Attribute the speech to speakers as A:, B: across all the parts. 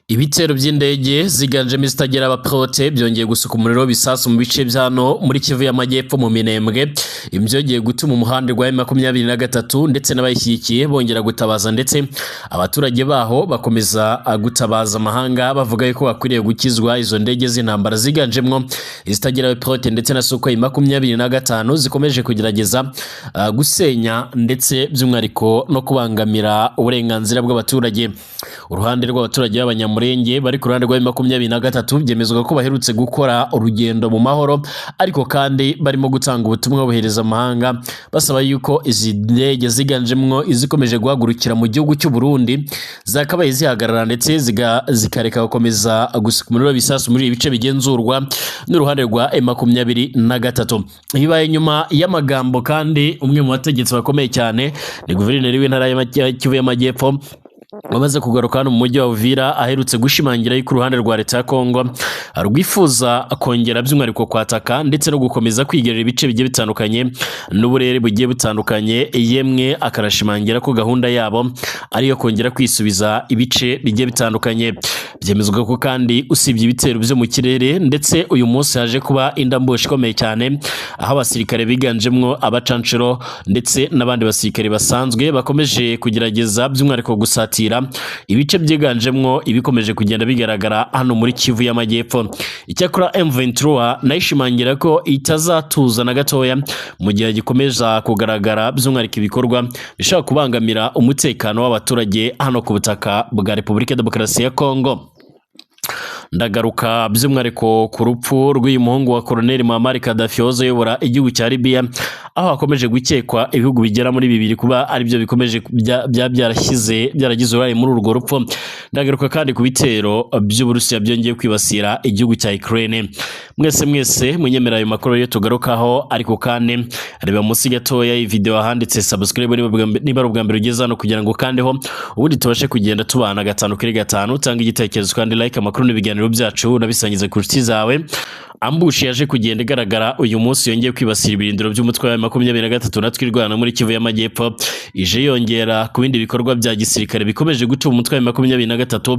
A: Ibitero by'indege ziganjemo izitagira abapilote byongeye gusuka umuriro w'ibisasu mu bice bya hano muri Kivu y'Amajyepfo mu Minembwe. Ibi byongeye gutuma umuhanda wa M23 ndetse n'abayishyigikiye bongera gutabaza, ndetse abaturage baho bakomeza gutabaza amahanga bavuga yuko bakwiriye gukizwa izo ndege z'intambara ziganjemo izitagira abapilote ndetse na Sukhoi 25 zikomeje kugerageza gusenya ndetse by'umwihariko no kubangamira uburenganzira bw'abaturage. Uruhande rw'abaturage b'Abanyamurenge bari ku ruhande rwa 23 byemezwa ko baherutse gukora urugendo mu mahoro, ariko kandi barimo gutanga ubutumwa bohereza amahanga basaba yuko izi ndege ziganjemwo izikomeje guhagurukira mu gihugu cy'u Burundi zakabaye zihagarara ndetse zikareka gukomeza gusuka umuriro w'ibisasu muri ibi bice bigenzurwa n'uruhande rwa M23. Bibaye nyuma y'amagambo kandi umwe mu bategetsi bakomeye cyane ni guverineri w'intara ya Kivu y'Amajyepfo wamaze kugaruka hano mu mujyi wa Uvira, aherutse gushimangira yuko uruhande rwa leta ya Kongo rwifuza kongera by'umwihariko kwataka ndetse no gukomeza kwigerera ibice bigiye bitandukanye n'uburere bugiye butandukanye, yemwe akanashimangira ko gahunda yabo ari iyo kongera kwisubiza ibice bigiye bitandukanye. Byemezwa ko kandi usibye ibitero byo mu kirere, ndetse uyu munsi haje kuba indambushi ikomeye cyane, aho abasirikare biganjemwo abacancuro ndetse n'abandi basirikare basanzwe bakomeje kugerageza by'umwihariko gusatira ibice byiganjemwo ibikomeje kugenda bigaragara hano muri Kivu y'Amajyepfo. Icyakora M23 nayo ishimangira ko itazatuza na gatoya mu gihe gikomeza kugaragara by'umwihariko ibikorwa bishobora kubangamira umutekano w'abaturage hano ku butaka bwa Repubulika ya Demokarasi ya Kongo. Ndagaruka by'umwihariko ku rupfu rw'uyu muhungu wa Colonel Muammar Gaddafi wahoze ayobora igihugu cya Libya, aho hakomeje gukekwa ibihugu bigera muri bibiri kuba aribyo bikomeje byarashyize byaragize uruhare muri urwo rupfu. Ndagaruka kandi ku bitero by'Uburusiya byongeye kwibasira igihugu cya Ukraine. Mwese mwese munyemera ayo makuru yo tugarukaho, ariko kandi reba munsi gatoya iyi video ahanditse subscribe niba ari ubwa mbere ugeze hano, kugira ngo ukandeho ubundi tubashe kugenda tubana gatanu kuri gatanu. Utanga igitekerezo kandi like amakuru n'ibiganiro byacu unabisangize ku nshuti zawe. Ambushi yaje kugenda igaragara uyu munsi yongeye kwibasira ibirindiro by'umutwe wa 23 na Twirwaneho muri Kivu y'Amajyepfo, ije yongera ku bindi bikorwa bya gisirikare bikomeje gutuma umutwe wa 23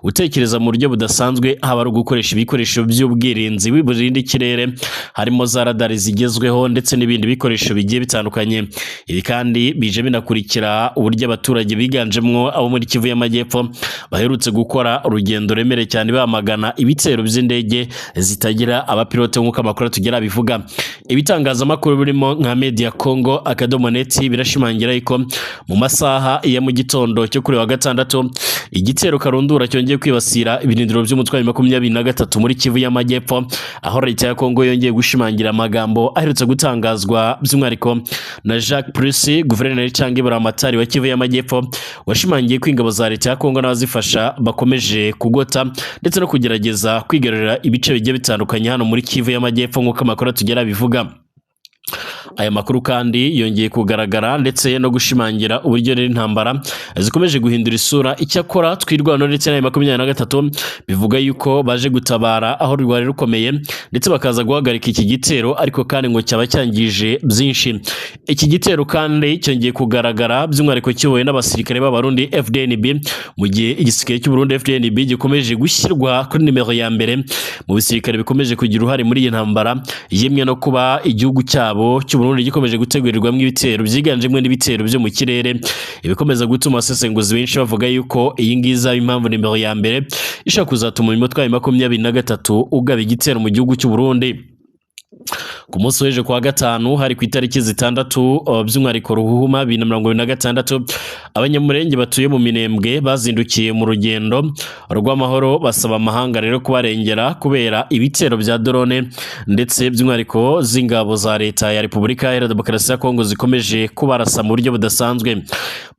A: utekereza mu buryo budasanzwe, haba ari ugukoresha ibikoresho by'ubwirinzi biburinda ikirere harimo za radari zigezweho ndetse n'ibindi bikoresho bigiye bitandukanye. Ibi kandi bije binakurikira uburyo abaturage biganjemwo abo muri Kivu y'Amajyepfo baherutse gukora urugendo ruremereye cyane bamagana ibitero by'indege zitagira abapilote nk'uko amakuru atugera bivuga. Ibitangazamakuru birimo nka Media Congo akadomo net birashimangira yuko mu masaha ya mu gitondo cyo kuri wa gatandatu igitero karundura cyongeye kwibasira ibirindiro by'umutwe wa 23 muri Kivu y'Amajyepfo, aho leta ya Kongo yongeye gushimangira amagambo aherutse gutangazwa by'umwihariko na Jacques Purusi, guverineri cyangwa iburamatari wa Kivu y'Amajyepfo, washimangiye ko ingabo za leta ya Kongo n'abazifasha bakomeje kugota ndetse no kugerageza kwigarurira ibice bigiye bitandukanye hano muri Kivu y'Amajyepfo nk'uko amakuru atugera bivuga. Aya makuru kandi yongeye kugaragara ndetse no gushimangira uburyo rero intambara zikomeje guhindura isura. Icyakora Twirwaneho ndetse na 23 bivuga yuko baje gutabara aho rwari rukomeye ndetse bakaza guhagarika iki gitero, ariko kandi ngo cyaba cyangije byinshi. Iki gitero kandi cyongeye kugaragara by'umwihariko kiyobowe n'abasirikare b'Abarundi FDNB, mu gihe igisirikare cy'u Burundi FDNB gikomeje gushyirwa kuri nimero ya mbere mu bisirikare bikomeje kugira uruhare muri iyi ntambara, yemwe no kuba igihugu cyabo cy'u Burundi gikomeje gutegurirwamo ibitero byiganjemo n'ibitero byo mu kirere, ibikomeza gutuma abasesenguzi benshi bavuga yuko iyi ngiyi izaba impamvu nimero ya mbere ishobora kuzatuma umutwe wa 23 ugaba igitero mu gihugu cy'u Burundi. Ku munsi w'ejo kuwa gatanu hari ku itariki 6 by'umwihariko Ruhuhuma 2026, Abanyamurenge batuye mu Minembwe bazindukiye mu rugendo rw'amahoro basaba amahanga rero kubarengera kubera ibitero bya drone ndetse by'umwihariko z'ingabo za leta ya Repubulika Iharanira Demokarasi ya Kongo zikomeje kubarasa mu buryo budasanzwe.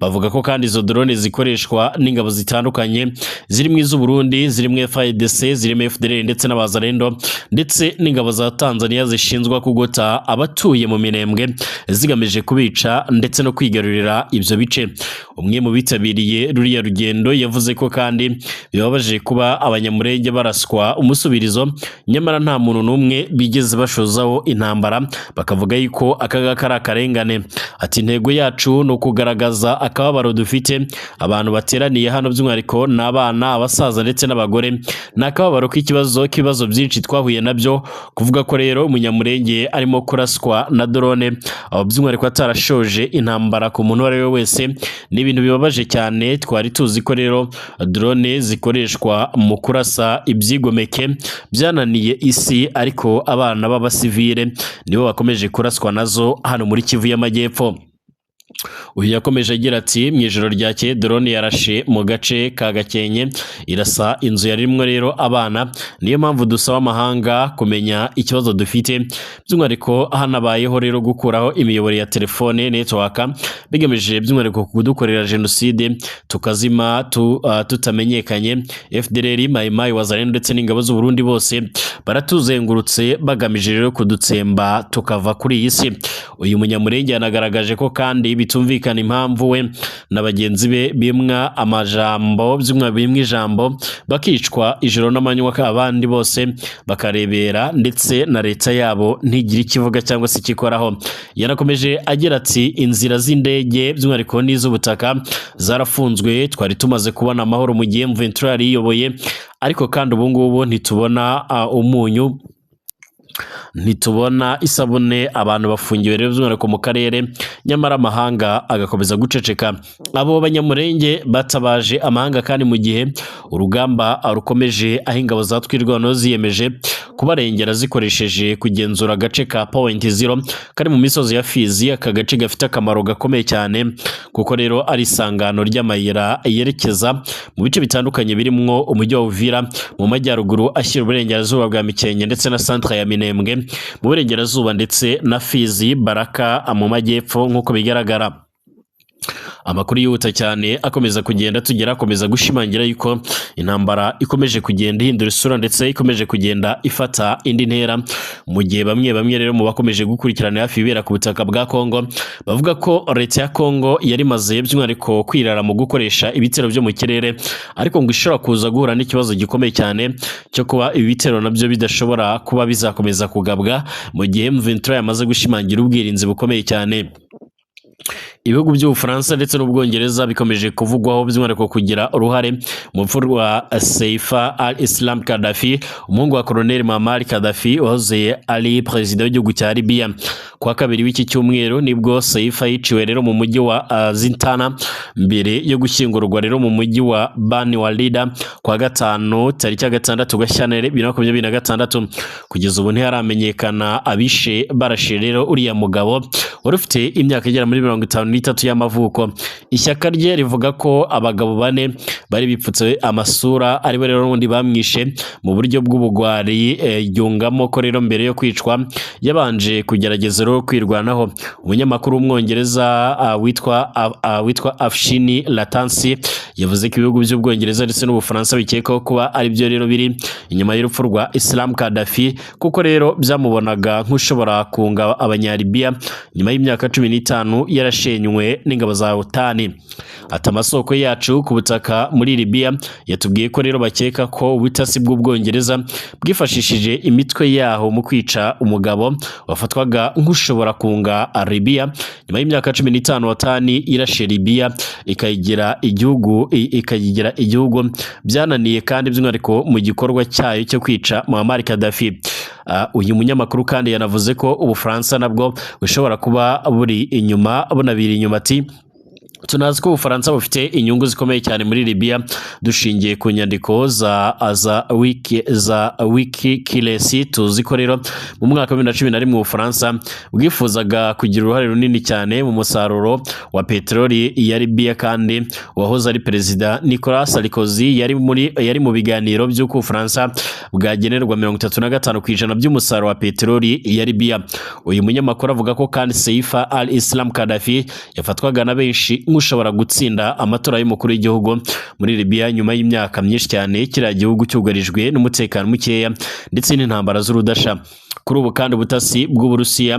A: Bavuga ko kandi izo drone zikoreshwa n'ingabo zitandukanye zirimo iz'u Burundi, zirimo FARDC, zirimo FDLR ndetse n'Abazalendo, ndetse n'ingabo za Tanzania zishinzwe zishinjwa kugota abatuye mu Minembwe zigamije kubica ndetse no kwigarurira ibyo bice. Umwe mu bitabiriye ruriya rugendo yavuze ko kandi bibabaje kuba Abanyamurenge baraswa umusubirizo, nyamara nta muntu n'umwe bigeze bashozaho intambara, bakavuga yuko aka ngaka ari akarengane. Ati: "Intego yacu ni ukugaragaza akababaro dufite. Abantu bateraniye hano by'umwihariko ni abana, abasaza ndetse n'abagore. Ni akababaro k'ikibazo k'ibibazo byinshi twahuye nabyo. Kuvuga ko rero Umunyamurenge arimo kuraswa na drone, aho by'umwihariko atarashoje intambara ku muntu uwo ari we wese, ni ibintu bibabaje cyane. Twari tuzi ko rero drone zikoreshwa mu kurasa ibyigomeke byananiye isi, ariko abana b'abasivile nibo bakomeje kuraswa nazo hano muri Kivu y'Amajyepfo." Uyu yakomeje agira ati: "Mu ijoro ryakeye drone yarashe mu gace ka Gakenke, irasa inzu yarimwo rero abana. Niyo mpamvu dusaba amahanga kumenya ikibazo dufite, by'umwihariko hanabayeho rero gukuraho imiyoboro ya telefone, network, bigamije by'umwihariko kudukorera jenoside tukazima tutamenyekanye. FDLR, Mayi Mayi, Wazalendo ndetse n'ingabo z'u Burundi bose baratuzengurutse, bagamije rero kudutsemba tukava kuri iyi si." Uyu Munyamurenge yanagaragaje ko kandi bitumvikana impamvu we na bagenzi be bimwa amajambo, by'umwihariko bimwa ijambo, bakicwa ijoro n'amanywa, abandi bose bakarebera, ndetse na leta yabo ntigire ikivuga cyangwa se ikikoraho. Yanakomeje agira ati: "Inzira z'indege by'umwihariko n'iz'ubutaka zarafunzwe. Twari tumaze kubona amahoro mu gihe M23 yari iyoboye, ariko kandi ubu ngubu ntitubona umunyu, ntitubona isabune. Abantu bafungiwe rero by'umwihariko mu karere, nyamara amahanga agakomeza guceceka." Abo Banyamurenge batabaje amahanga kandi mu gihe urugamba rukomeje, aho ingabo za Twirwaneho ziyemeje kubarengera zikoresheje kugenzura agace ka Point Zero kari mu misozi ya Fizi. Aka gace gafite akamaro gakomeye cyane kuko rero ari isangano ry'amayira yerekeza mu bice bitandukanye birimwo umujyi wa Uvira mu majyaruguru ashyira uburengerazuba bwa Mikenke, ndetse na centre ya Minembwe mu burengerazuba, ndetse na Fizi Baraka mu majyepfo. Nk'uko bigaragara, amakuru yihuta cyane akomeza kugenda tugera akomeza gushimangira yuko intambara ikomeje kugenda ihindura isura, ndetse ikomeje kugenda ifata indi ntera, mu gihe bamwe bamwe rero mu bakomeje gukurikirana hafi ibibera ku butaka bwa Kongo bavuga ko leta ya Kongo yari imaze by'umwihariko kwirara mu gukoresha ibitero byo mu kirere, ariko ngo ishobora kuza guhura n'ikibazo gikomeye cyane cyo kuba ibi bitero nabyo bidashobora kuba bizakomeza kugabwa mu gihe M23 yamaze gushimangira ubwirinzi bukomeye cyane. Ibihugu by'Ubufaransa ndetse n'Ubwongereza bikomeje kuvugwaho by'umwihariko kugira uruhare mu rupfu rwa Saif al-Islam Gaddafi, umuhungu wa Colonel Muammar Gaddafi wahoze ari perezida w'igihugu cya Libya. Kuwa kabiri w'iki cyumweru nibwo Saif yiciwe rero mu mujyi wa Zintana, mbere yo gushyingurwa rero mu mujyi wa Bani Walida kuwa gatanu tariki ya 6 Gashyantare 2026. Kugeza ubu ntiharamenyekana abishe barashe rero uriya mugabo wari ufite imyaka igera muri 53 y'amavuko. Ishyaka rye rivuga ko abagabo bane bari bipfutse amasura aribo rero n'ubundi bamwishe mu buryo bw'ubugwari. Yungamo ko rero mbere yo kwicwa yabanje kugerageza rero kwirwanaho. Umunyamakuru w'Umwongereza witwa Afshin Rattansi yavuze ko ibihugu by'Ubwongereza ndetse n'Ubufaransa bikekwaho kuba ari byo rero biri inyuma y'urupfu rwa Islam Gaddafi, kuko rero byamubonaga nk'ushobora kunga Abanyalibiya nyuma y'imyaka 15 yarashenywe n'ingabo za OTAN. Ati: "Amasoko yacu ku butaka muri Libya yatubwiye ko rero bakeka ko ubutasi bw'Ubwongereza bwifashishije imitwe yaho mu kwica umugabo wafatwaga nk'ushobora kunga Libya nyuma y'imyaka 15 OTAN irashe Libya ikayigira igihugu byananiye, kandi by'umwihariko mu gikorwa cyayo cyo kwica Muammar Gaddafi." Uyu munyamakuru kandi yanavuze ko Ubufaransa nabwo bushobora kuba buri inyuma, bunabiri inyuma. Ati: "Tunazi ko Ubufaransa bufite inyungu zikomeye cyane muri Libya, dushingiye ku nyandiko za WikiLeaks. Tuzi ko rero mu mwaka wa 2011 Ubufaransa bwifuzaga kugira uruhare runini cyane mu musaruro wa peteroli ya Libya, kandi uwahoze ari perezida Nicolas Sarkozy yari mu biganiro by'uko Ubufaransa bwagenerwa 35% by'umusaruro wa peteroli ya Libya." Uyu munyamakuru avuga ko kandi Saif al-Islam Gaddafi yafatwaga na benshi nk'ushobora gutsinda amatora y'umukuru w'igihugu muri Libya nyuma y'imyaka myinshi cyane kiriya gihugu cyugarijwe n'umutekano mukeya ndetse n'intambara z'urudasha. Kuri ubu kandi ubutasi bw'Uburusiya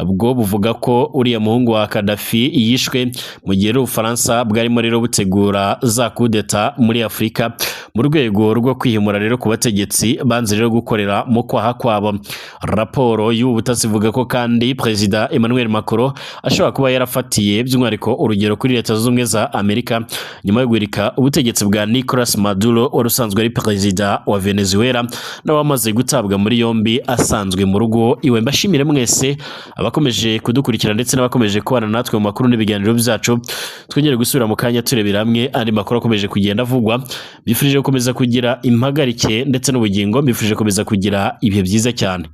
A: bwo buvuga ko uriya muhungu wa Gaddafi yishwe mu gihe rero Ubufaransa bwarimo rero butegura za kudeta muri Afurika mu rwego rwo kwihimura rero ku bategetsi banze rero gukorera mu kwaha kwabo. Raporo y'ubu butasi ivuga ko kandi Perezida Emmanuel Macron ashobora kuba yarafatiye by'umwihariko urugero kuri Leta Zunze Ubumwe za Amerika nyuma yo guhirika ubutegetsi bwa Nicolas Maduro wari usanzwe ari perezida wa Venezuela, nawe wamaze gutabwa muri yombi asanzwe mu rugo iwe. Mbashimire mwese abakomeje kudukurikira ndetse n'abakomeje kubana natwe mu makuru n'ibiganiro byacu. Twongere gusubira mu kanya turebera hamwe andi makuru akomeje kugenda avugwa. Mbifurije gukomeza kugira impagarike ndetse n'ubugingo, mbifurije gukomeza kugira ibihe byiza cyane.